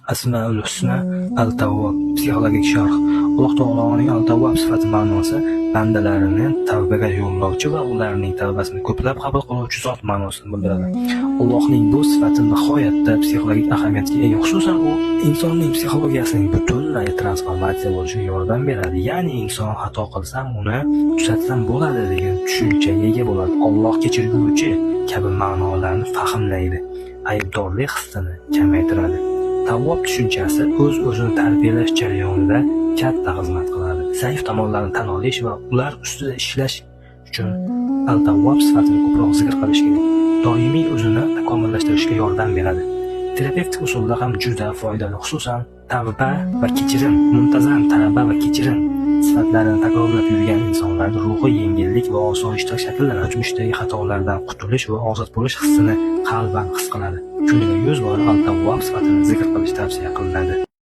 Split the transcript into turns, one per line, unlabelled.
Asmaul Husna. Al-Tavvob. Psixologik sharh. Alloh taoloning Al-Tavvob sifati ma'nosi bandalarini tavbaga yo'llovchi va ularning tavbasini ko'plab qabul qiluvchi zot ma'nosini bildiradi. Allohning bu sifati nihoyatda psixologik ahamiyatga ega. Xususan, u insonning psixologiyasining butunlay transformatsiya bo'lishiga yordam beradi. Ya'ni inson xato qilsam, uni tuzatsam bo'ladi degan tushunchaga ega bo'ladi. Alloh kechirguvchi kabi ma'nolarni fahmlaydi. Aybdorlik hissini kamaytiradi. Tavvob tushunchasi o'z-o'zini tarbiyalash jarayonida katta xizmat qiladi. Zaif tomonlarni tan olish va ular ustida ishlash uchun Al-Tavvob sifatini ko'proq zikr qilish kerak. Doimiy o'zini takomillashtirishga yordam beradi. Terapevtik usulda ham juda foydali, xususan tavba va kechirim, muntazam tavba va kechirim sifatlarini takrorlab yurgan insonlarda ruhiy yengillik va osoyishtalik shakllanadi. O'tmishdagi xatolardan qutulish va ozod bo'lish hissini qalban his qiladi. Kuniga 100 bor Al-Tavvob sifatini zikr qilish tavsiya qilinadi.